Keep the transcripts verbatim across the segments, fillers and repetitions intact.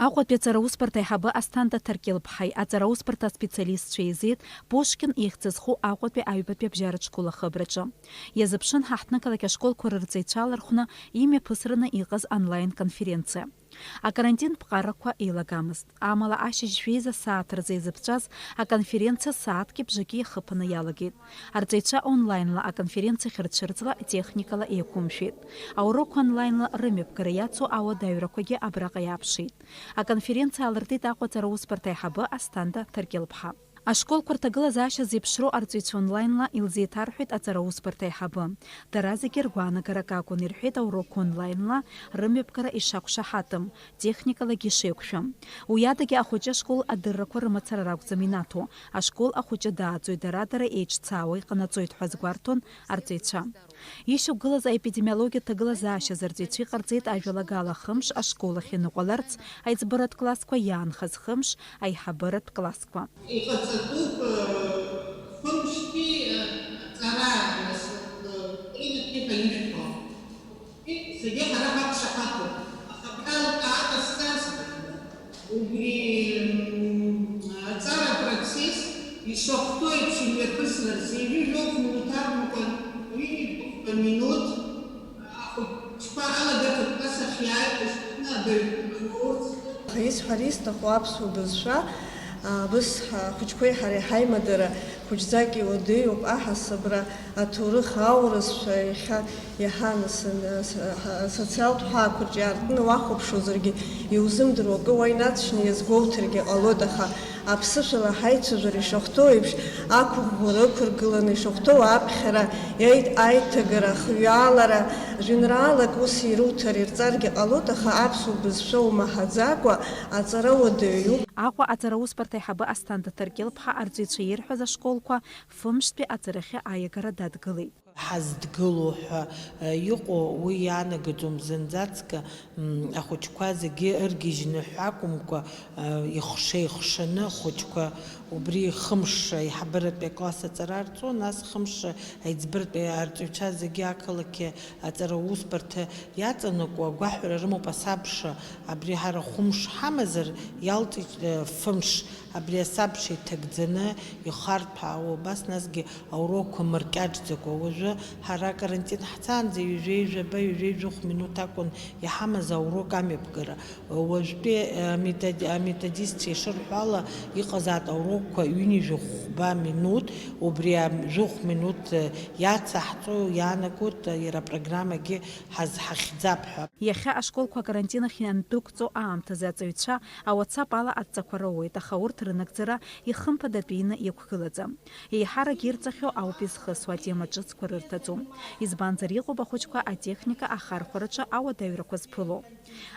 Аҟәатәи аҵараусбарҭа аиҳабы Асҭанда Ҭаркьыл-ԥҳаи аҵараусбарҭа аспециалистцәеи еизеит Пушкин ихьӡ зху Аҟәатәи аҩбатәи абжьаратә школ ахыбраҿы. Иазыԥшын ҳаҳҭнықалақь ашколқәа рырҵаҩцәа лархәны имҩаԥысраны иҟаз онлайн-конференциа. Акарантинтә ԥҟарақәа еилагамызт, амала ашьыжь жәеиза сааҭ рзы иазыԥҵәаз аконференциа сааҭки бжаки иахыԥаны иалагеит. Арҵаҩцәа онлаинла аконференциахь рцәырҵла техникала еиқәымшәеит. Аурокқәа онлаинла рымҩаԥгара иацу ауадаҩрақәагьы абраҟа иааԥшит. Аконференциа аалыртит Аҟәа аҵараусбарҭа аиҳабы Асҭанда Ҭаркьыл-ԥҳа. Ашколқәа рҭагылазаашьа зеиԥшроу арҵаҩцәа онлаинла илзеиҭарҳәеит аҵараусбарҭа аиҳабы. Дара зегьы ргәаанагарак акәын, ирҳәеит аурокқәа онлаинла рымҩаԥгара ишақәшаҳаҭым, техникалагьы ишеиқәшәам. Уи адагьы ахәыҷы ашкол адыррақәа рымацара ракәӡам инаҭо, ашкол ахәыҷы дааӡоит, дара-дара еиҿцаауа иҟанаҵоит ҳәа азгәарҭон арҵаҩцәа. Ишьақәгылаз аепидемиологиатә ҭагылазаашьа азы арҵаҩцәа иҟарҵеит ажәалагала хымш ашкол ахь иныҟәаларц аиҵбыратә классқәа, иаанхаз хымш аиҳабыратә классқәа. Иҟаҵатәуп, э, хымштәи, э, аҵара, нас, э, рынагьы ҳәа ишәҳәо. Зегьы ҳара ҳақәшаҳаҭуп. Аха абра алкаа ҟасҵазма? Убри, м, аҵара апроцесс ишахәҭоу еиԥш имҩаԥысраз, ҩажәи жәохә минуҭ акәымкәан, ҩынҩажәи жәохә минуҭ ахәыҷқәа алагарҭатә класс ахь иааит, ушьҭыхны абаҩ урҭ. Аха исҳәар исҭаху аԥсуа бызшәа, абыс ҳа-, ахәыҷқәеи ҳареи ҳаимадара хәыҷӡак иуадаҩуп, аҳасабра, аҭоурых, аурысшәа, иахьа иаҳа ас-, ас-, ас-, асоциалтә ҳәаақәа рҿы иаартны уахәаԥшуазаргьы, иузымдыруа акы уа инаҵшьны иазгәоуҭаргьы ҟалоит, аха аԥсышәала ҳаицәажәара ишахәҭоу еиԥш, ақәыӷәӷәара ықәыргыланы ишахәҭоу аԥхьара, аи-, аиҭагара, ахҩаалара, жәеинраалак ус ируҭар, ирҵаргьы ҟалоит, аха аԥсуа бызшәа умаҳаӡакәа аҵара уадаҩуп. Аҟәа аҵараусбарҭа аиҳабы Асҭанда Ҭаркьыл-ԥҳа арҵаҩцәа ирҳәаз ашколқәа фымштәи аҵарахьы аиагара дадгылеит. Ҳазҭгылоу ҳәа, э, иҟоу уи иаанагаӡом зынӡаҵкы, м, ахәыҷқәа зегьы ыргьежьны ҳәа акәымкәа, э, ихш-, еихшаны ахәыҷқәа убри хымш аиҳабыратәи акласс аҵара арҵо, нас хымш аиҵбыратәи арҵаҩцәа зегьы ақалақь аҵара усбарҭа иаҵанакуа агәаҳәара рымоуп асабша, абри ҳара хәымш ҳамазар, иалҵит, э, фымш, абри асабша иҭагӡаны ихарҭәаауа, убас насгьы аурокқәа мыркьаҿӡакәа. Уажәы ҳара акарантин ҳцаанӡа ҩажәеи жәаба, ҩажәеи жәохә минуҭ акәын иҳамаз аурок амҩаԥгара. Уажәтәи, э, аметоди-, аметодистцәа ишырҳәо ала, иҟазаат аурокқәа ҩынҩажәи хәба минуҭ, убри ажәохә минуҭ, э, иацаҳҵо иаанагоит, э, иара апрограммагьы ҳазҳахьӡап ҳәа. Иахьа ашколқәа акарантин ахь иандәықәҵоу аамҭазы аҵаҩцәа ауацап ала адҵақәа роуеит, аха урҭ рынагӡара ихымԥадатәины иқәгылаӡам. Еиҳарак ирҵахьоу ауп изхысуа, атема ҿыцқәа рырҭаӡом. Избанзар, иҟоуп ахәыҷқәа атехника ахархәараҿы ауадаҩрақәа зԥыло.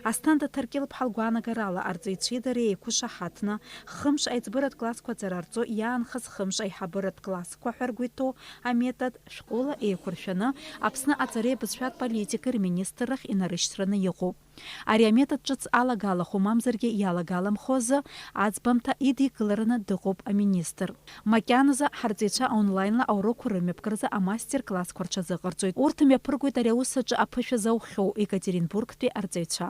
Асҭанда Ҭаркьыл-ԥҳа лгәаанагарала, арҵаҩцәеи дареи еиқәышаҳаҭны, хымш аиҵбыратә классқәа аҵара рҵо иаанхаз хымш аиҳабыратә классқәа ҳәа ргәы иҭоу аметод шәҟәыла еиқәыршәаны, Аԥсны аҵареи абызшәатә политикеи рминистррахь инарышьҭраны иҟоуп. Ари аметод ҿыц алагалахо, мамзаргьы иалагаламхо азы аӡбамҭа идикылараны дыҟоуп аминистр. Макьаназы ҳарҵаҩцәа онлаинла аурокқәа рымҩаԥгаразы амастер-классқәа рҽазыҟарҵоит. Урҭ мҩаԥыргоит ари аус аҿы аԥышәа заухьоу Екатеринбургтәи арҵаҩцәа.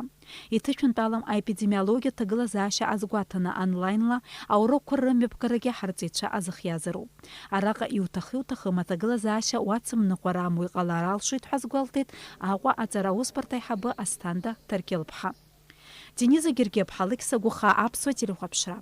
Иҭышәынтәалам аепидемиологиатә ҭагылазаашьа азгәаҭаны, онлаинла аурокқәа рымҩаԥгарагьы ҳарҵаҩцәа азыхиазароуп. Араҟа иуҭахы-иуҭахым аҭагылазаашьа уацымныҟәара амуа иҟалар алшоит ҳәа азгәалҭеит Аҟәа аҵара аусбарҭа аиҳабы Асҭанда Ҭаркьыл-ԥҳа. Дениза Гергиаԥҳа, Алықьса Гәыхаа, Аԥсуа телехәаԥшра.